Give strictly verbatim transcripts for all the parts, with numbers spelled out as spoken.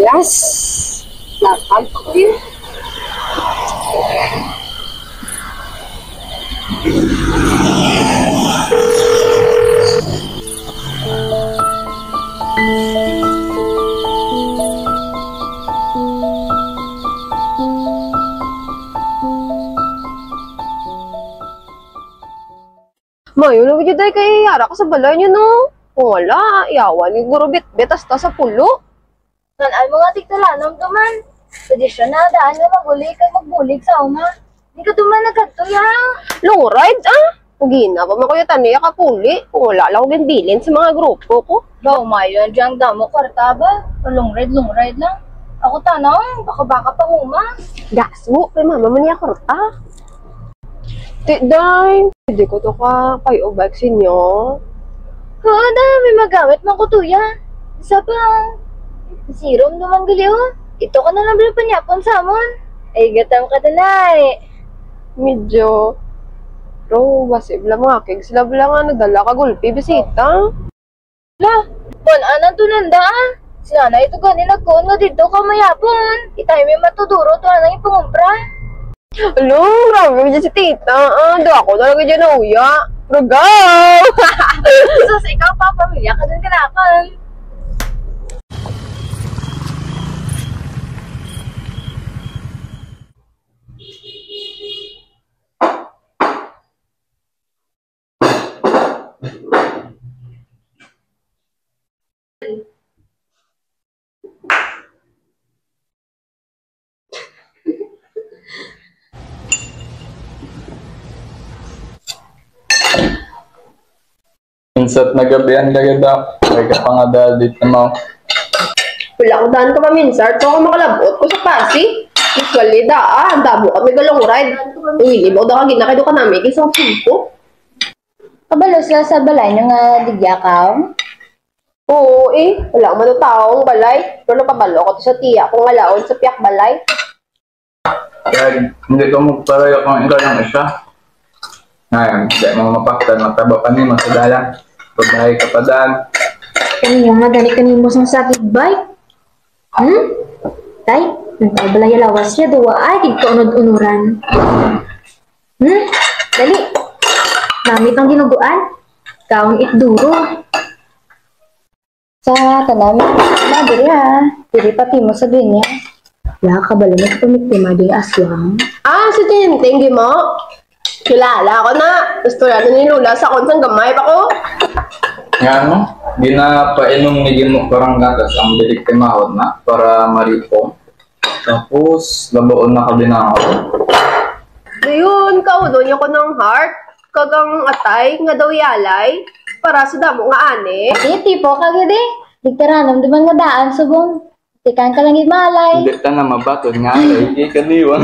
Yes. Lakad ko yun. Mayo na gid, day, kay yara ka sa balay niyo, no? Kung wala, yawan ni guro bitbit hasta sa pulo. Nan ay mga tigtalanam to man. Tradisyon na daan nga maguli kag magbulig sa uma. Di ka duman nagkadto, ya. Long ride, ah? Ugina pa man ko ya tani ya kakuli. Kung wala lang ko ginbilin sa mga grupo ko. Ba, umayon dyan damo kwarta ba? Long ride, long ride lang. Ako tanaw, baka-baka pang uma. Gaso, kay mama man niya kwarta. Ti, day, pwede ko to ka pay-o bike sa inyo? Oo na, may magamit man ko, tuya. Isa pa, sirom naman gali, oh. Ito ka na lang bala panyapon sa amon. Ay, gatam ka, danay. Medyo. Pero, basi bala mga keg sila bala nga nadala ka gulpi, bisita. La, man, anan to nanda, ah. Si nanay to gani nagkuon nga didto ka mayapon. Itay may matuduro to anang ipangumpra. Alo, grabe mo dyan si tita. Ah, do ako talaga dyan na uya. Rugaw! Sus, ikaw pa, pamilya ka dun kanakan. Insat na gabi ang lagada. May kapangadal dito mo. Wala ko daan ka pa, Minsart. So, ako makalabot ko sa Pasig. Usually, da, ah, damo kami ga-long ride. Uy, di ba daw kagina kayo ka namin? Kaysa ko. Kabalo sila sa balay nyo nga digya ka? Oo, eh. Wala man ang tao ang balay. Pero nakabalo ako to sa tiya kung alaon sa piyak balay. Kaya hindi ko magparayo kung ikaw lang isa. Ngayon, hindi mo mapaktan, mataba pa nimo sa dalan. Pagbahay ka pa daan. Kanino nga gani kanimo sang sakit, bay? Hmm? Tay, ang tao balay lawas siya, duwa ay, tigkaunod-unuran. Hmm? Dali. Namit ang dinuguan. Kaon it duro. Sa tanan, madiri ha. Diri pati mo sa dunya. Wala ka bala nagpamiktima ding aswang? Ah, si Tinting, di mo? Kilala ko na. Istorya na ni Lola sa akon sang gamay pa ko. Nga, no? Ginapainom ni Gimo karang gatas ang biliktimahon na para maripon. Tapos, labaon na kabinangon. Dayon, kaudon niya ko ng heart, kag ang atay nga daw yalay, para sa damo nga ani. Ati, tipo ka gid eh. Digtaranom di man nga daan subong. Tikan ka lang imalay. Hindi ta na mabatod nga, eh. Hindi ka niwa.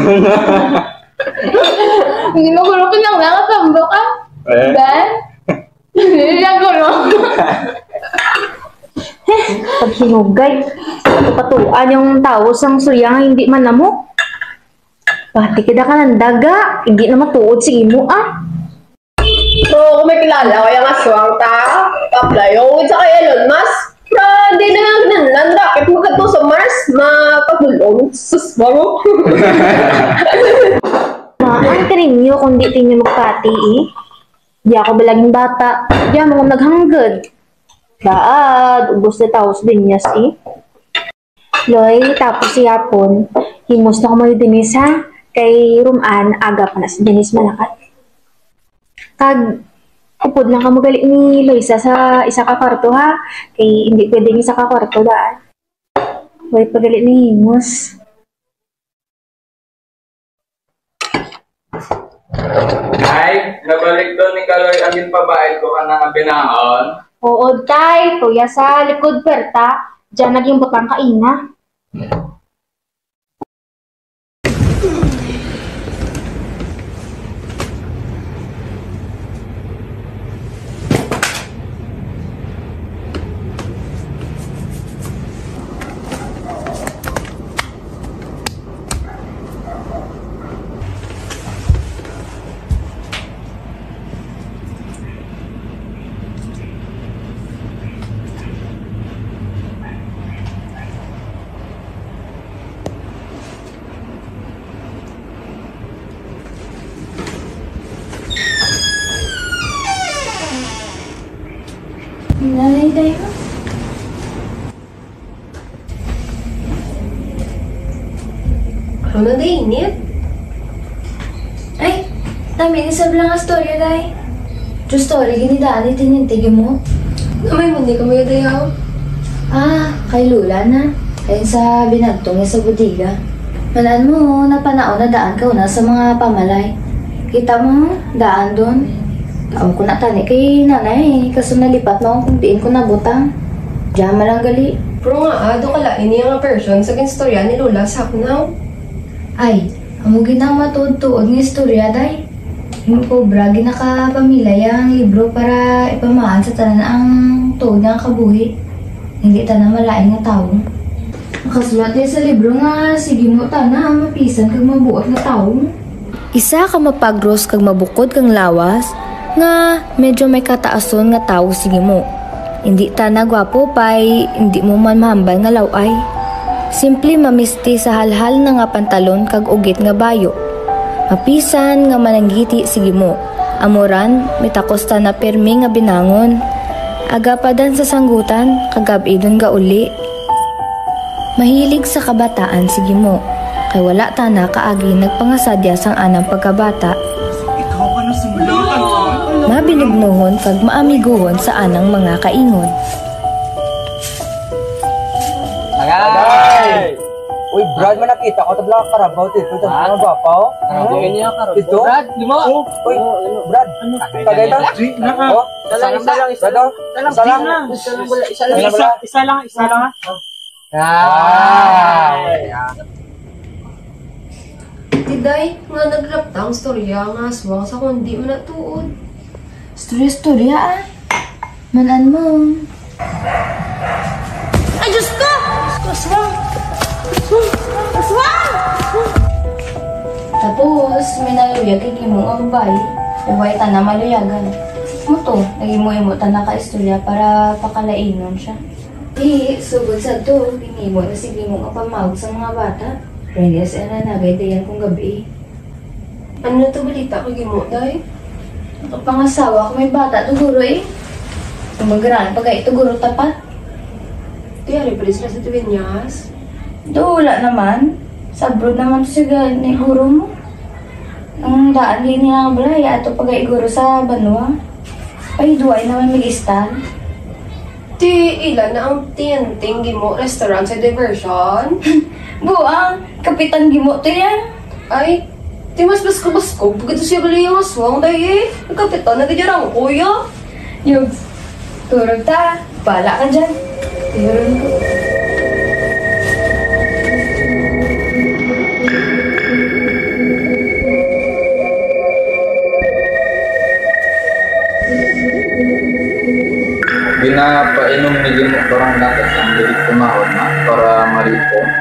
Hindi mo gulo kinanglan ka, tambo ka. Eh? Dan? Hindi lang gulo. Paghinugay. Patuan yung tao sang suya nga hindi man namo. Pati kita ka ng daga, hindi na matuod si imo, ah. So, kung may kilala ko yung aswang ta, pa-fly away sa kay Elon Musk. Na, di na lang nanlan, bakit magkadto sa Mars? Mapagulong. Sus, baro. Ma, ang kaninyo kung di tinyo magpati, eh. Di ako balaging bata. Di mo naghanggad. Daad, ubos na taos binyas, eh. Loy, tapos si Hapon, himos na ko mo ni Denise, ha? Kay Ruman, aga pa na si Denise malakat. Kag, upod lang ka mo gali ni Loisa sa isa ka kwarto, ha? Kay hindi pwede ni isa ka kwarto, daan. Way pa gali ni himos. Ay, nabalik doon ni Kaloy ang ginpabayad ko ka na nga binaon. Oo, tay. Tuya sa likod, perta. Diyan naging butang kaina. Nay, day. Ano na, day? Init? Ay, nami ni sab lang nga storya, day. True story gani daan ni tinitig mo. May muni ka mo, day, aw? Ah, kay Lola na. Kay sa binagtong niya sa bodega. Malan mo, napanaw na daan ka una sa mga pamalay. Kita mo, daan doon. Tao ko na tani kay nanay, kaso nalipat na ako kung diin ko nabutang. Diyan malang gali. Pero nga, ah, do kalain niya nga version sa ginstorya ni Lola sa ako na. Ay, amo gid ang matuod-tuod nga istorya, day. Imo pobra ginakapamilya ang libro para ipamaan sa tanan ang tuod nga kabuhi. Hindi tanan malain nga tawo. Nakasulat niya sa libro nga sige mo tana ang mapisan kag mabuot nga tawo. Isa ka mapagros kag mabukod kang lawas nga medyo may kataason nga tawo si Gimo. Indi tana gwapo pay indi mo man mahambal nga law-ay. Simple mamisti sa halhal na nga pantalon kag ugit nga bayo. Mapisan nga mananggiti si Gimo. Amo ran, may takos tana pirmi nga binangon. Agapadan sa sanggutan, kag gab-i dun gauli. Mahilig sa kabataan si Gimo, kay wala tana kaagi nagpangasadya sang anang pagkabata. Mabinugnohon kag maamiguhon sa anang mga kaingon. Agay! Uy, Brad, may nakita ko, tabla ka karabaw dito, tabla ka karabaw, oh. Karabaw. Ito? Brad, di mo? Uy, Brad, tagay ta? Di na, ah. Oh, isa lang, isa lang, isa lang. Isa lang, isa lang. Isa lang, isa lang, isa lang. Ah, yeah. Ti day, nga nagrapta ang storya nga aswang sa kundi man natuod. Storya-storya, ah. Manan mo. Ay, Diyos ko! Aswang! Aswang! Aswang! Tapos, may naluyag kay Gimo nga babayi. Kay wala tana maluyagan. Mo to, nag-imo-imo tana ka istorya para pakalainon siya. Di, sugod sa to, ginimo na si Gimo nga pamawag sa mga bata. Pero hindi sila nanagay dayan kung gabi. Ano na to balita kay Gimo, day? Nakapangasawa ko may bata to, guro, eh. Kung magraan pa kayo to, guro, tapat. Di, ari pa rin sila sa Tubinyas? Do, wala naman. Sa abroad naman to si ga-, ni guro mo. Ang daan din niya nga balay, ato pa kayo, guro, sa banwa. Ay, duway naman mag-istan. Ti, ila na ang T N T nga Gimo restaurant sa Diversion? Buang, Kapitan Gimo to yan. Ay, ti mas baskog-baskog. Pagkita siya bali yung aswang, day, eh. Ang kapitan, nagkadya lang, kuya. Yugs, turog ta. Bala ka dyan. Turog ko. Ginapainom ni Gimo karang gatas ang bilit kumahon na para malipong.